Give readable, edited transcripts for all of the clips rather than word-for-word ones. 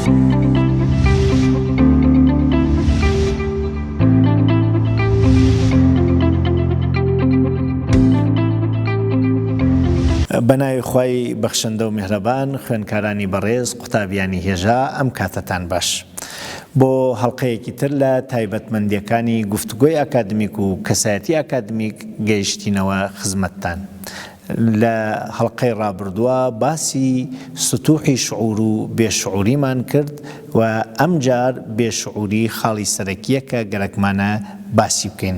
بە ناوی خوای بەخشندە و میهرەبان خوێندکارانی بەڕێز قوتابیانی هێژا ئەم کاتەتان باش. بۆ هەڵقەیەکی تر لە تایبەتمەندیەکانی گفتوگۆی ئاکادمیک و کەسایەتی ئاکادمیک گەیشتینەوە خزمەتتان. لە هەڵقەی ڕابردووا باسی سوتوحی شعور و بێ شعوریمان کرد و ئەمجار بێ شعوری خاڵی سەرەکیە کە گەرەکمانە باسی بکەین.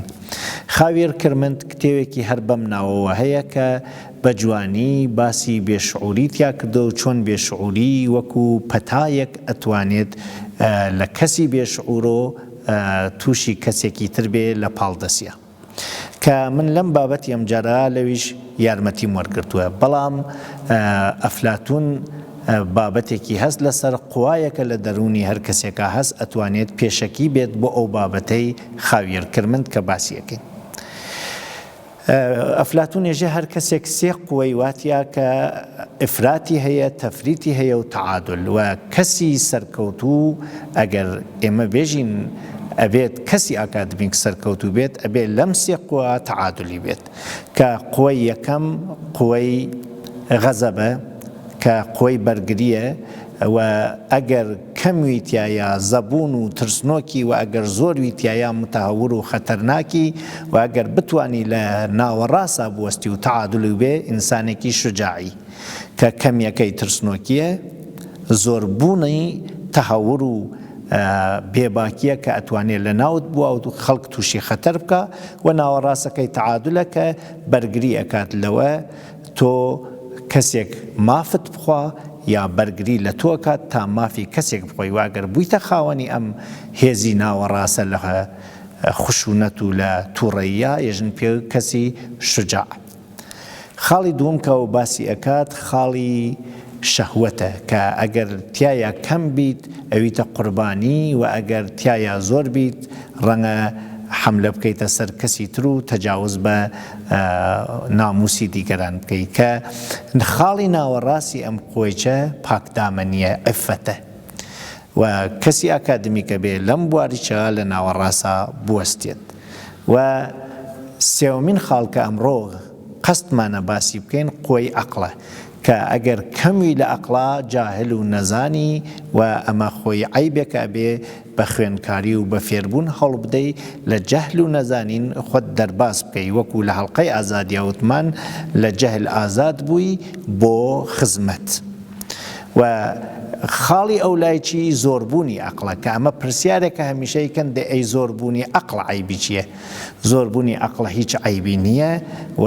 خاویر کرمنت کتێوێکی هەر بەم ناوەوە هەیە کە بە جوانی باسی بێ شعوری تیا کردوە و چۆن بێ شعوری وەکو پەتایەک ئەتوانێت لە کەسی بێ شعورۆ توشی کەسێکی تر بێ لە پاڵ دەسیا. کە من لەم بابەتی ئەمجارە لەویش یارمەتیم وەرگرتووە بەڵام ئەفلاتون بابەتێکی هەست لەسەر قوایەکە لە دەروونی هەر کەسێکا هەست ئەتوانێت پێشەکی بێت بۆ ئەو بابەتەی خاویەر کرمند کە باسی ئەکەین. ئەفلاتون ێژێ هەر کەسێک سێ قوەی واتیا کە ئیفراتی هەیە، تەفریتی هەیە و تەعادول و کەسی سەرکەوتوو ئەگەر ئێمە بێژین ئەبێت کەسی ئاکادمیک سەرکەوتوو بێت ئەبێ لەم سێ قوە تەعادولی بێت کە قوەی یەکەم قوەی غەزەبە کە قوەی بەرگریە و ئەگەر کەم ویتیایە زەبوون و ترسنۆکی و ئەگەر زۆر ویتیایە متهور و خەتەرناکی و ئەگەر بتوانی لە ناوەڕاسا بوەستی و تەعادولی بێ ئینسانێکی شوجاعی کە کەمیەکەی ترسنۆکیە زۆر بوونی تەهەور و بێباکیە کە ئەتوانێ لە ناوت بوا و خەڵک تووشی خەتەر بکا و ناوەڕاستەکەی تەعادولە کە بەرگری ئەکات لەوە تۆ کەسێک مافت بخوا یا بەرگری لە تۆ ئەکات تا مافی کەسێک بخۆی وە ئەگەر بوویتە خاوەنی ئەم هێزی ناوەڕاستە لە خشونەت و لە توڕەییا ئێژن پێ کەسی شوجاع. خاڵی دووەم کە ئەو باسی ئەکات خاڵی شەهوەتە کە ئەگەر تیایا کەم بیت ئەویتە قوربانی و ئەگەر تیایا زۆر بیت ڕەنگە حەملە بکەیتە سەر کەسی تر و تەجاوز بە ناموسی دیگەران بکەی کە خاڵی ناوەڕاستی ئەم قوەیچە پاکدامەنیە، عفەتە. و کەسی ئاکادمیک ئەبێ لەم بواریچە لە ناوەڕاسا بوەستێت و سێوەمین خاڵ کە ئەمڕۆ قەستمانە باسی بکەین قوەی ئەقڵە کە ئەگەر کەموی لە ئەقڵا جاهل و نەزانی و ئەمە خۆی عەیبێکە ئەبێ بە خوێنکاری و بە فێربوون هەوڵبدەی لە جەهل و نەزانین خۆت دەرباز بکەی وەکو لە هەڵقەی ئازادیا وتمان لە جەهل ئازاد بووی بۆ خزمەت. و خاڵی ئەولای چی زۆربوونی ئەقڵە کە ئەمە پرسیارێکە هەمیشە یکەن دە ئەی زۆربوونی ئەقڵ عەیبی چییە؟ زۆربوونی ئەقڵ هیچ عەیبی نییە و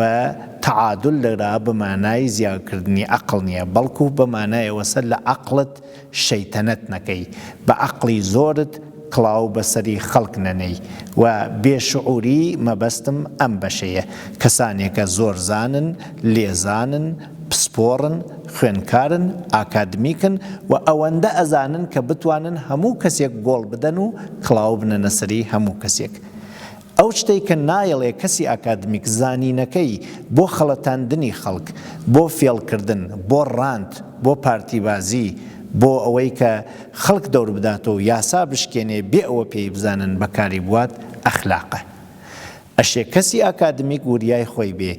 تەعادول لەرا بە مانای زیاکردنی ئەقڵ نییە بەڵکو بە مانای ئەوەسە لە ئەقڵت شەیتەنەت نەکەی بە ئەقڵی زۆرت کڵاو بەسەری خەڵک نەنێی و بێ شعوری مەبەستم ئەم بەشەیە کەسانێکە زۆرزانن لێزانن پسپۆڕن، خوێندکارن، ئاکادمیکن و ئەوەندە ئەزانن کە بتوانن هەموو کەسێک گۆڵ بدەن و کڵاو بنەنە سەری هەموو کەسێک. ئەو شتەی کە نایەڵێ کەسی ئاکادمیک زانینەکەی بۆ خەڵەتاندنی خەڵک، بۆ فێڵکردن، بۆ ڕانت، بۆ پارتیبازی، بۆ ئەوەی کە خەڵک دەور بداتەوە و یاسا بشکێنێ بێ ئەوە پێی بزانن بەکاری بوات، ئەخلاقە. ئەشێ کەسی ئاکادمیک وریای خۆی بێ،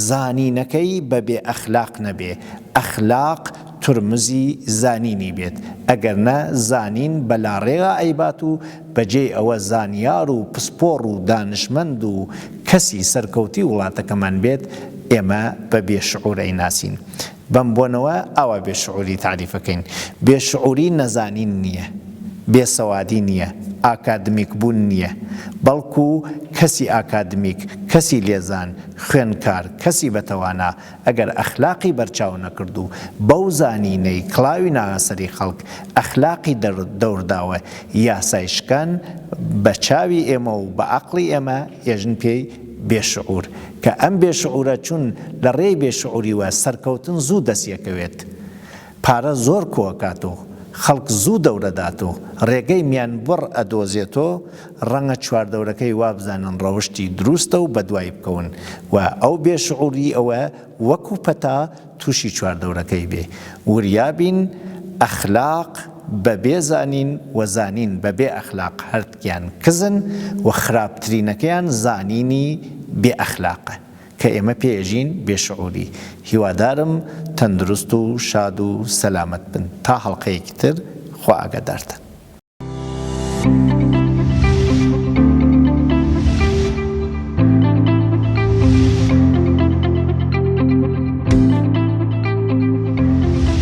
زانینەکەی بە بێ ئەخلاق نەبێ، ئەخلاق تورمزی زانینی بێت، ئەگەر نا زانین بە لاڕێا ئەیبات و بە جێی ئەوە زانیار و پسپۆڕ و دانشمەند و کەسی سەرکەوتی وڵاتەکەمان بێت، ئێمە بە بێ شعور ئەیناسین. بەم بۆنەوە ئاوا بێ شعوری تاریف ئەکەین. بێ شعوری نەزانین نییە، بێ سەوادی نییە، ئاکادمیک بوون نییە، بەڵکو کەسی ئاکادمیک، کەسی لێزان، خوێندکار، کەسی بەتەوانا ئەگەر ئەخلاقی بەرچاو نەکرد و بەو زانینەی کڵاوی ناوە سەری خەڵک ئەخلاقی دەور داوە یاسای شکان بە چاوی ئێمە و بە عەقڵی ئێمە ئێژن پێی بێ شعور کە ئەم بێ شعورە چون لە ڕێی بێ شعوریوە سەرکەوتن زوو دەسیەکەوێت پارە زۆر کۆئەکاتۆ خەڵک زوو دەورەداتۆ ڕێگەی میان بڕ ئەدۆزێتۆ ڕەنگە چواردەورەکەی وابزانن ڕەوشتی دروستە و بەدوای بکەون و ئەو بێ شعوری ئەوە وەکو پەتا توشی چواردەورەکەی بێ وریا بین ئەخلاق. بە بێ زانین و زانین بە بێ ئەخلاق هەردکیان کزن و خراپترینەکەیان زانینی بێ ئەخلاقە کە ئێمە پێ ئێژین بێ شعوری. هیوادارم تەندروست و شاد و سەلامەت بن تا هەڵقەیەکی تر خوا ئاگادارتان.